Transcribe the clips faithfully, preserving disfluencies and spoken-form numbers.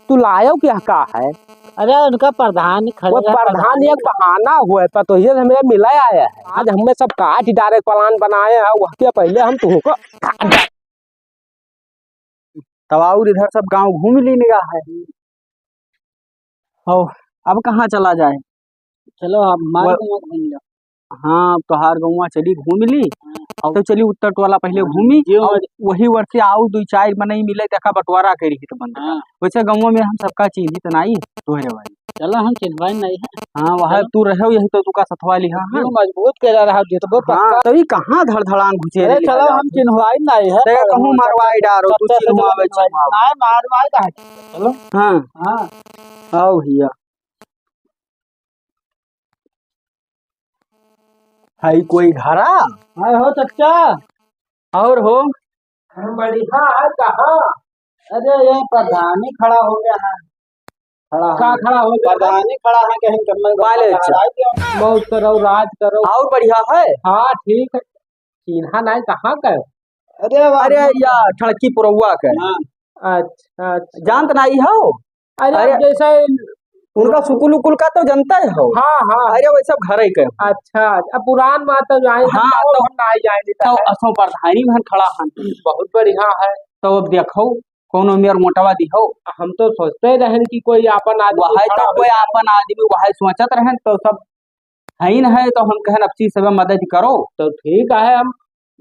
तू लायो क्या का है? अरे, उनका प्रधान खड़े वो रहे, प्रधान प्रधान। एक बहाना हुआ है, पतोहिए से मेरे मिला आया है। आज हमें सब काट डारे plan बनाए हैं, वह के पहले हम तुमको तब और इधर सब गाँव घूम ली निगाह है। हो, अब कहाँ चला जाए? चलो, आप मार वो के मत घूम लो। हाँ, तोहार गौवा चली घूम ली, हाँ। और तो चली उत्तर टोला पहले हाँ, घूमी, जो और मर्जी। वही वर्ष से आओ, दो चार मनई मिले, देखा बंटवारा करी ही तो बंद। हाँ। वैसे गौवा में हम सबका चीन्ही तो नाई, तोहरे वाली। चलो, हम चिन्हवाई नाई है। हाँ, वह चलो। तू रहो, यही तो तुका सथवा लिहा, हाँ। जो मजबूत के रहा, जितबो हाँ, पक्का। तो ई कहाँ धड़धड़ान घुसे अरे, रे चलो, लिहा हम जात। चिन्हवाई नाई है, ते तो कहूँ हम मरवाई डारो, तू सबसे चिन्हवावे, पहले चिन्हवावे। नाई, मरवाई का है। चलो। हाँ। हाँ। आओ भैया। है कोई घरा? है हो चच्चा। और हो? हम बढ़िया है, कहाँ? अरे, ये प्रधानी खड़ा हो गया है। खड़ा का है। खड़ा हो गया? प्रधानी खड़ा है, कहीं कम्मे वाले बाहर अच्छा। आ गया। बहुत करो, राज करो। और बढ़िया है? हाँ, ठीक है। चिन्हा नाई, कहाँ का है? अरे, वाह। अरे, या ठड़की पुरौआ का है। हाँ। अच्छा, अच्छा। जानत नाई हो? अरे, अरे, अब जैसे उनका सुकुल उकुल का तो जनता है हो। हाँ, हाँ। अरे, वही सब घर है के। अच्छा, अब पुरान बात तो जाए हाँ, तो तो हम ना जाए देता तो है। असो प्रधानी महन खड़ा हन। बहुत बढ़िया है। तो अब देखो, कोनो मेर मोटवा दिहो। हम तो सोचते रहन कि कोई आपन आदमी वह खड़ा तो हो कोई जाए। आपन आदमी वह सोचत रहन, तो सब हईन है, तो हम कहन अब चीज सब मदद करो। तो ठीक है, हम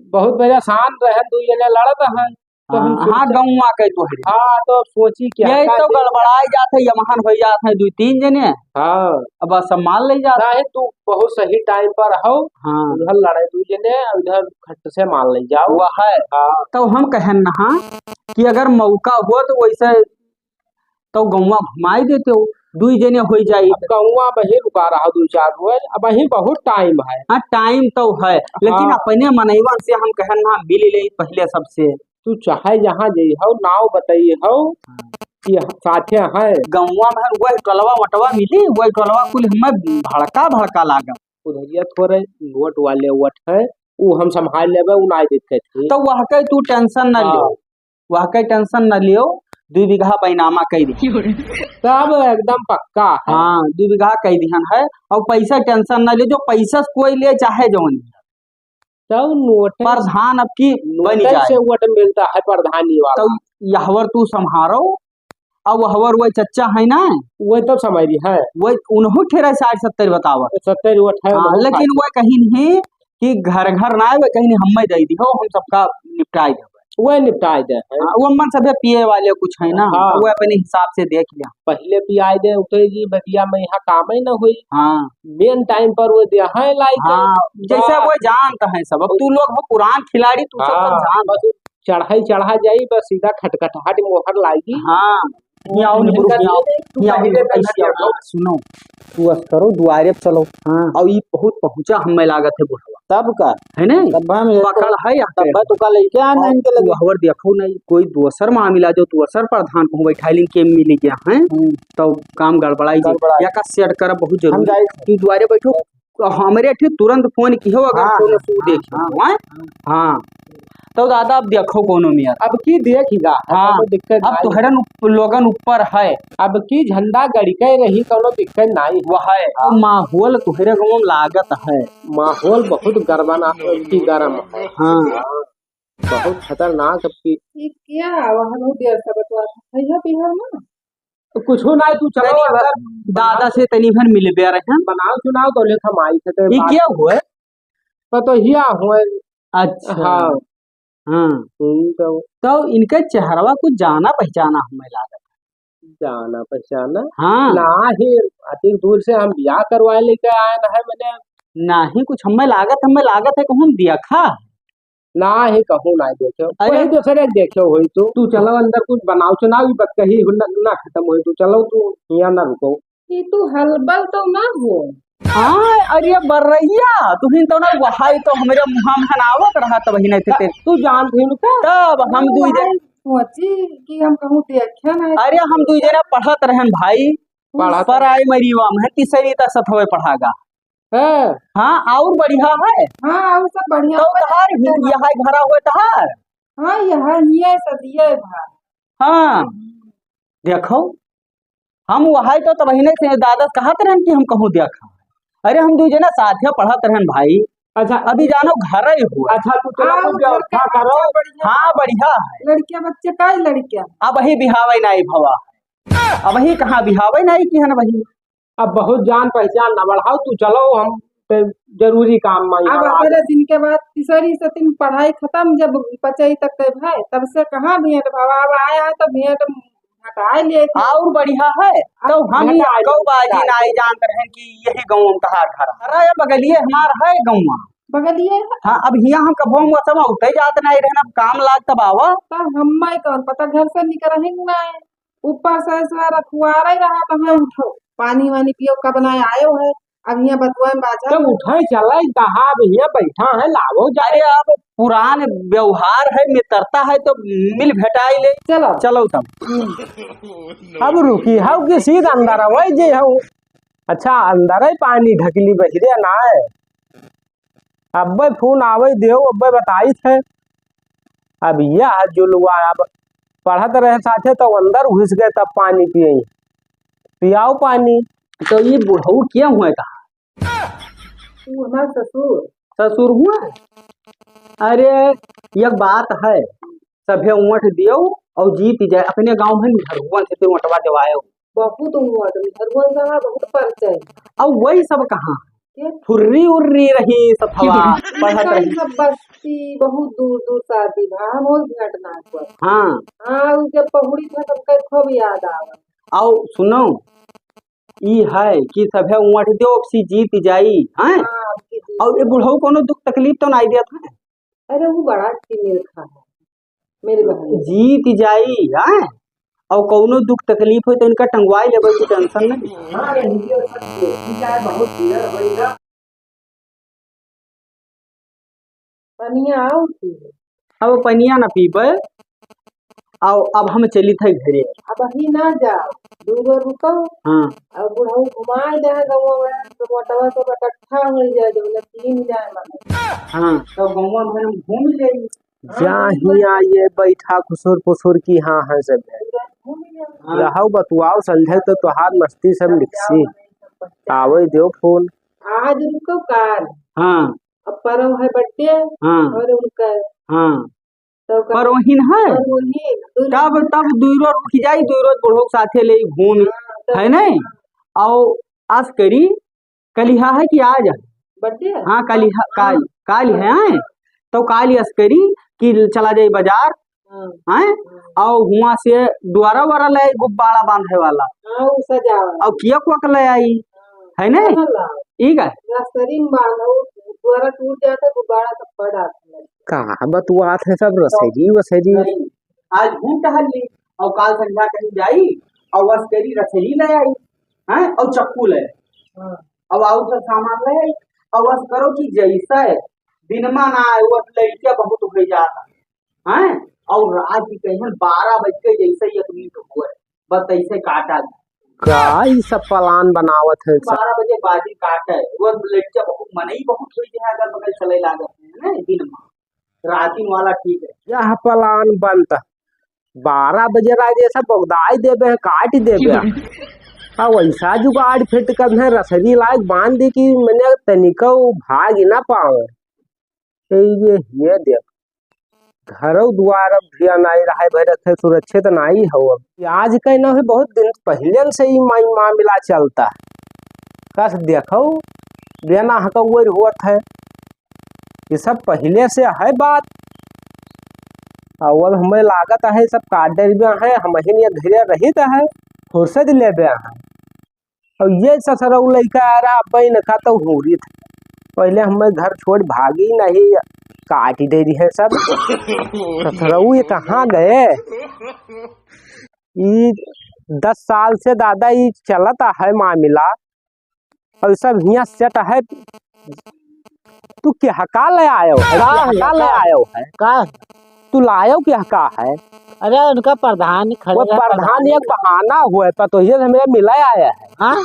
बहुत परेशान रहन, दू जने लड़त हैं, तो हम हाँ, हाँ, सोचे गौवा के तो है। हाँ, तो अब सोची क्या यही का तो दे गड़बड़ाई जात है, यमहन हो जात है, दू तीन जने। हाँ। अब सब माल ले जात। नहीं, तू बहुत सही time पर हो। हाँ। उधर लड़े दू जने, उधर खट से माल ले जाओ। वह है। हाँ। तो हम कहन ना कि अगर मौका हो तो वैसे तो गौवा घुमाई देते हो, दुई जने होई जाई। अब गौवा वही रुका रहा, दुई चार रोज, अब वही बहुत time है। हाँ, time तो है, लेकिन हाँ। अपने मनैवन से हम कहन ना मिल ले पहले सबसे। तू चाहे जहाँ जई हो, नाव बताई हो हाँ। कि हम साथे हैं। गौवा में वही टोलवा वटवा मिली, वही टोलवा कुल हमें भड़का भड़का लागा। उधरिया थोड़े नोट वाले वट है, उ हम संभाल लेबे, उ नाई देते थे। तो वह के तू tension न हाँ। लियो। वह के tension न लियो, दुई बीघा बैनामा कई दी। तब एकदम पक्का है। हाँ, दुई बीघा कई दिहन है, और पैसा tension न लियो, जो पैसा से कोई ले चाहे जौन। तब नोट प्रधान अब की नोट बनी जाए। से वोट मिलता है प्रधानी वाला। तो यहवर तू संभारो, अब वहवर वही चच्चा है ना? वही तो समझ रही है। वही उन्हों ठेरा साठ सत्तर बतावा। सत्तर वोट है, हाँ, बहुत लेकिन बात। वह कहीं नहीं कि घर घर ना आए, वह कहीं नहीं, हमें दे दी हो, हम सबका निपटाए देबे। वह निपटाए दे है। हाँ, वो मन सभे पिए वाले कुछ है ना, हाँ। तो वह अपने हिसाब से देख लिया। पहले पियाए दे, उठे जी, बतिया में यहाँ काम ही ना हुई। हाँ। Main time पर वो दे है, like, हाँ, जैसे बा- वो जानता है सब। अब तू लोग हो पुरान खिलाड़ी, तू सब हाँ, तो जान। बस चढ़ाई चढ़ा जाई, बस सीधा खटखटाहट मोहर लागी। हाँ, हियाँ आओ, निकल निकल जाओ। जाओ। हियाँ आओ, पहले ऐसे आओ, सुनो। तू अस करो, दुआरे पे चलो। हाँ। और ई बहुत पहुँचा हमें लागत है बुढ़वा। तब का? है नहीं? तब हम एक पकड़ है या तब के? तो का लेके आना और इनके लगे। तू हवर देखो नहीं, कोई दोसर मामला जो दोसर प्रधान को बैठा लेन के मिल गया है, हम्म। तो काम गड़बड़ाई जाई। गड़बड़ाई। या का set करब बहुत हम जरूरी। जाई। तू दुआरे बैठो, तो हमरे ठे तुरंत फोन किहो अगर हाँ, कोनो हाँ, तू हाँ, देखिहो, हाँ, हैं? हाँ। हाँ। तो दादा अब देखो कोनो मेर। अब की देखिगा, हाँ। कोनो दिक्कत अब नाई। तोहरन उप-, लोगन ऊपर है। अब की झंडा गड़िके रही, कोनो दिक्कत नाई। वह है। हाँ। अब माहौल तोहरे गाँव में लागत है। माहौल बहुत गरमाना, अति गरम है। हाँ। हाँ। बहुत खतरनाक अब की। ई क्या? वहाँ बहुत देर से बतवा रहा है। भैया, बिहार में? तो कुछ हो ना, तू चलो तनी अंदर। दादा से तनी भर मिलबे रहन। बनाओ चुनाव तो लेखा माई से तो ई बात। क्या हुआ? पतोहिया हुआ। अच्छा। हाँ। हाँ। हम्म, तो तो इनका चेहरवा कुछ जाना पहचाना हमें लागत। जाना पहचाना? हाँ। ना ही, अति दूर से हम बियाह करवाए लेके आए ना है, मैंने ना ही कुछ हमें लागत, हमें लागत है कि हम देखा। ना ही कहूँ ना देखे। अरे। वही दूसरे के देखे होई तू। तू चलो अंदर कुछ बनाओ चुनाव, ई बतकही हो ना, ना खत्म होई। तू चलो, तू हियाँ ना रुको। ई तू हलबल तो ना हो? हाँ, अरे बर्रैया, तुहिन तो ना वहाई तो हमरे मुहा में हनावत रहा तब ही नहीं थे। तू जानत ही का? तब हम दुई जने सोची कि हम कहूँ देखे ना। अरे हम दुई जने पढ़त रहन भाई, पढ़त। Primary वा में तीसरी तक सथवे पढ़ागा। हाँ। हाँ, और बढ़िया है। हाँ, और सब बढ़िया तो है। तहार ही, यह है घरा हुए तहार। हाँ, यह ही है, सदिया है भाई। हाँ। हम्म। देखो, हम वहाई तो तबहिने से दादा कहत रहन कि हम कहूँ देखा। अरे हम दुइ जना साथे पढ़त रहन भाई। अच्छा। अभी जानो घर ही हुआ। अच्छा, तू चलो, आओ, कुछ घर के व्यवस्था करो। बच्चे बढ़िया। हाँ, बढ़िया है। लड़किया बच्चे काई लड़किया? अबही बिहावे नाई भवा। अबही कहाँ बिहावे नाई किहन अबही। अब बहुत जान पहचान ना बढ़ाओ, तू चलो, हम पे जरूरी काम में अब यहाँ आ अतरे दिन के बाद तीसरी से तीन पढ़ाई खतम, जब पचई तक के भाई, तब से कहाँ भेंट भवा, अब आया है तो भेंट हटाए लिए थे। और बढ़िया है, तो हम ही हटाए कौ लिए बाजी थे। नाई जानत रहन कि यही गाँव में तहार घर है। अरे बगलिए हमार है गाँव। बगलिए है। हाँ, अब हियाँ हम कभो मौसम उठे जात नाई रहन, अब काम लाग तब आवा। तो हम कौन पता घर से निकल ही ना है। ऊपर से ऐसा रखुआरे रहा, कहाँ उठो, पानी वानी पियो, कब ना आयो है। अब हियाँ बतुआ में बाझा। जब उठे चले, कहाँ अब हियाँ बैठा है, लावो जा। अरे, अब पुरान व्यवहार है, मित्रता है, तो मिल भेटाई ले। चलो। चलो तब। अब रुकी, हऊ कि सीध अंदर आवै जे हऊ। अच्छा, अंदर है पानी ढकली बहिरे ना है। अब्बे फोन आवै देउ, अब्बे बताइत है। अब यह जुलवा, अब पढ़त रहे साथे तो अंदर घुस गए, तब पानी पिए। पियाओ पानी। तो ये बुढ़ऊ क्या हुआ था? वो हमार ससुर। ससुर हुआ? अरे, एक बात है, सभे वोट दियो और जीत जाए। अपने गाँव में निधरुआ थे, तो वोटवा देवायो। बहुत वोट, निधरुआ से हमार बहुत परिचय। अब वही सब कहाँ? के? फुर्री उर्री रही सथवा, पढ़त कई रही। सब बस्ती, बहुत दूर दूर शादी भा, हम और भेंट ना हुआ। हाँ। हाँ, उ जब पहुड़ी था, तब कई खूब याद आवा। आओ, सुनो, ई है कि सभे वोट दियो, अब सी जीत जाई, हैं? हाँ, अब की जीत। और ये बुढ़ऊ कोनो दुख तकलीफ तो नाई देत है? अरे, वो बड़ा अच्छी मेल खा है, मेरी बहन। जीत जाई, हैं? और कौनो दुख तकलीफ हो तो इनका टंगवाई लेबे, की tension नहीं। हाँ, ये वीडियो सब देखी जाए, बहुत clear होइगा। पनिया आओ पी। अब पनिया ना पीबे, आओ, अब हम चलित है घरे। अब ही ना जाओ, दूगो रुको। हाँ। अब बुढ़ऊ घुमाए दे गवा में, तो मोटवा सब इकट्ठा हो जाए, जब ले पी जाए माने। हाँ, तो गवा में हम घूम जाई। जा हिया ये बैठा खुसुर पुसुर की हाँ है सब है। घूम जाए। हाँ। रहौ बतुआओ संझे तो तोहार मस्ती सब निकसी। आवै देउ फोन। आज रुको काल। हाँ। अब परव है birthday। हाँ। और उनका। हाँ। तो का-, परवहिन है? परवहिन, दुइ तब, रोज। तब दुइ रोज रुक जाई, दुइ रोज बुढ़ऊ के साथे ले घूम, हाँ, तब। है नहीं? आओ, आस करी, कलिहा है कि आज है? Birthday है? हाँ, कलिहा, हाँ, काल, हाँ। काल है, हैं? तो काल आस करी कि चला जाई बाजार, हाँ। हैं? हाँ। आओ, हुआं से दुआरा वारा ले आई गुब्बारा बांधे वाला। हाँ, उ सजावा। और cake वक ले आई, हाँ। है नहीं? हाँ, ला। ठीक है। रसरी में बांधो, दुआरा टूट जाता, गुब्बारा सब पड़ आता है। का बतुआत है सब रसरी वसरी। नहीं, आज घूम टहल ली और काल संझा कहीं जाई और वसकरी रसरी ले आई, हैं, और चक्कू ले। हाँ। अब और सब सामान ले आई और वस करो कि जैसे दिनमा ना आए, वो लड़कियां बहुत हो जाता, हैं, और रात की कहीं बारह बज के जैसे एक मिनट हुए, बस ऐसे काटा। का ई सब plan बनावत है सब? बारह बजे बाजी काटे, वो लड़कियां बहुत, मनई बहुत हो जाए, अगर बगल चले लागत है ना दिन में। रातिन वाला ठीक है। यह plan बनता, बारह बजे रागे सब बगदाई देबे हैं, काट देबे हैं। आ वैसा जुगाड़ फिट करने रसरी लायक बांध दी कि मने तनिको भाग ही ना पावे। ए ये, ये देख, घरो दुआर अब धिया नाई रहे, भाई रखे सुरक्षित नाई हो। अब आज के ना है, बहुत दिन पहले से ही माई मामला चलता है। कस देखो, बिना हकौर होत है। ये सब पहिले से है बात। अउर हमें लागत है सब काट डरबे हैं, हमहिन ये घरे रहित है, फुर्सत लेबे हैं। अउर ये ससुरऊ लइका आ रहा, अब इनका तो होरी था। पहिले हमें घर छोड़ भागी नहीं, काट ही दे रही है सब। ससुरऊ ये कहाँ गए? ई दस साल से दादा ई चलत है मामला। और सब हियाँ set है। तू क्या का ले आयो है? का क्या का ले आयो है? का? तू लायो क्या का है? अरे, उनका प्रधान खड़े वो रहे, प्रधान प्रधान। एक बहाना हुआ है, पतोहिए से मेरे मिला आया है। हाँ?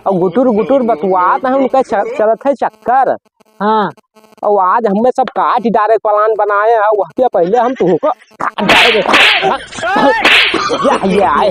और गुटुर गुटुर बतुआत है, उनका च-, चलत है चक्कर। हाँ। और आज हमें सब काट डारे के plan बनाए हैं, वह के पहले हम तुमको काट डारे। या, ये आए।